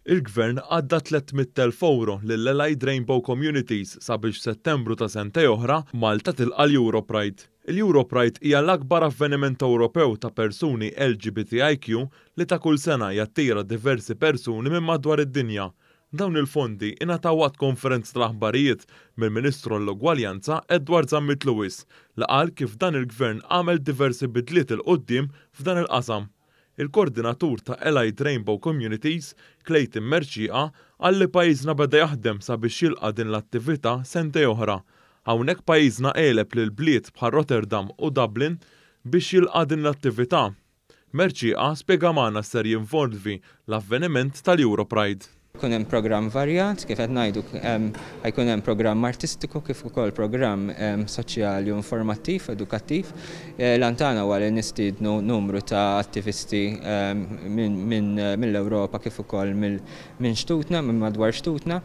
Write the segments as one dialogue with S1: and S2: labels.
S1: Il-Gvern għadda €300,000 lil Allied Rainbow Communities sabiex f'Settembru ta' sentejn oħra Malta tilqa' l-Europride. Il-Europride hija l-akbar avveniment Ewropew ta' persuni LGBTIQ li ta' kull sena jattira diversi persuni minn madwar id-dinja. Dawn il-fondi ingħataw waqt konferenza tal-aħbarijiet mill-Ministru għall-Ugwaljanza Edward Zammit Lewis li qal kif dan il-Gvern għamel diversi bidliet 'il quddiem f'dan il-qasam. Il-koordinatur ta' Allied Rainbow Communities, Clayton Mercieca, qal li pajjiżna beda jaħdem sabiex jilqa' din l-attività sentejn oħra. Hawnhekk pajjiżna għeleb lil bliet bħal Rotterdam u Dublin biex jilqa' din l-attività. Mercieca spjega magħna x'ser jinvolvi l-avveniment tal-Europride.
S2: Jkun hemm programm varjat, kif qed ngħidu, ħa jkun hemm programm artistiku kif ukoll programm soċjali u informattiv, edukattiv. L-għan tagħna huwa li nistiednu numru ta' attivisti mill-Ewropa kif ukoll minn xtutna, minn madwar xtutna,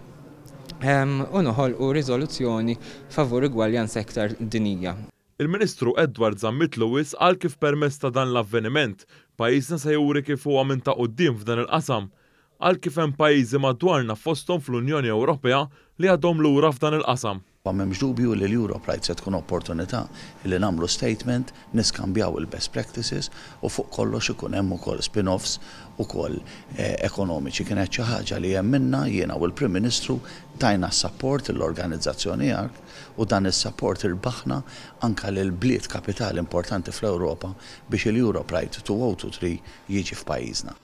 S2: u noħolqu riżoluzzjoni favur igwaljanza iktar dinija.
S1: Il-Ministru Edward Zammit Lewis qal kif permezz ta' dan l-avveniment, pajjiżna se juri kif huwa minn ta' quddiem f'dan il-qasam. Qal kif hemm pajjiżi madwarna, fosthom fl-Unjoni Ewropea, li għadhom lura f'dan il-qasam.
S3: Ma m'hemmx dubju li l-Europride se tkun opportunità li nagħmlu statement, niskambjaw il-best practices u fuq kollox ikun hemm ukoll spin-offs ukoll ekonomiċi. Kienet xi ħaġa li hemm minna jiena u l-Prim Ministru tajna s-support l-organizzazzjoni ARC u dan is-support irbaħna anka lil bliet kapitali importanti fl-Ewropa biex il-Europride 2023 jiġi f'pajjiżna.